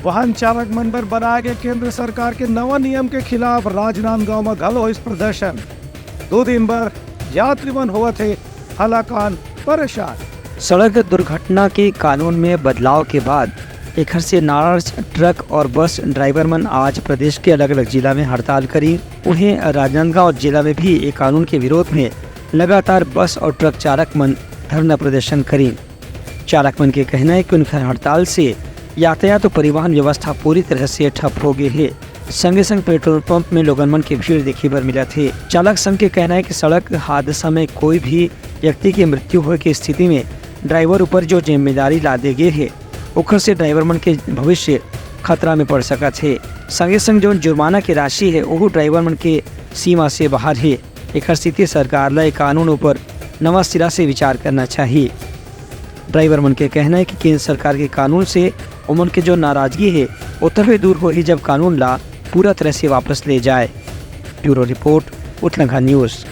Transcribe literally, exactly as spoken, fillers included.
वाहन चालक मन बर बनाए गए केंद्र सरकार के नवा नियम के खिलाफ राजनांदगांव म घलो होइस प्रदर्शन। दो दिन बर यात्री मन होवत हे हलाकान परेशान। सड़क दुर्घटना के कानून में बदलाव के बाद एखर से नाराज ट्रक और बस ड्राइवर मन आज प्रदेश के अलग-अलग जिला में हड़ताल करी। उहें, राजनांदगांव जिला में भी ये कानून के विरोध में लगातार बस और ट्रक चालक मन धरना प्रदर्शन करी। चालक मन के कहना है कि उनकर हड़ताल से यातायात और परिवहन व्यवस्था पूरी तरह से ठप हो गई है। संगे संग पेट्रोल पंप में लोगन मन के भीड़ देखे बर मिलत हे। चालक संघ के कहना है कि सड़क हादसा में कोई भी व्यक्ति के मृत्यु होए के स्थिति में ड्राइवर ऊपर जो जिम्मेदारी ला दे गे हे, ओखर से ड्राइवर मन के भविष्य खतरा में पड़ सकत हे। संगे संग जो जुर्माना के राशि है, ओहू ड्राइवर मन के सीमा से बाहर हे। एखर सेती सरकार ला ए कानून ऊपर नवा सिरा से विचार करना चाहिए। ड्राइवर मन के कहना है कि केंद्र सरकार के कानून से ओमन के जो नाराजगी है, वो तभे दूर होही, जब कानून ला पूरा तरह से वापस ले जाए। Bureau report, Uthlanga news.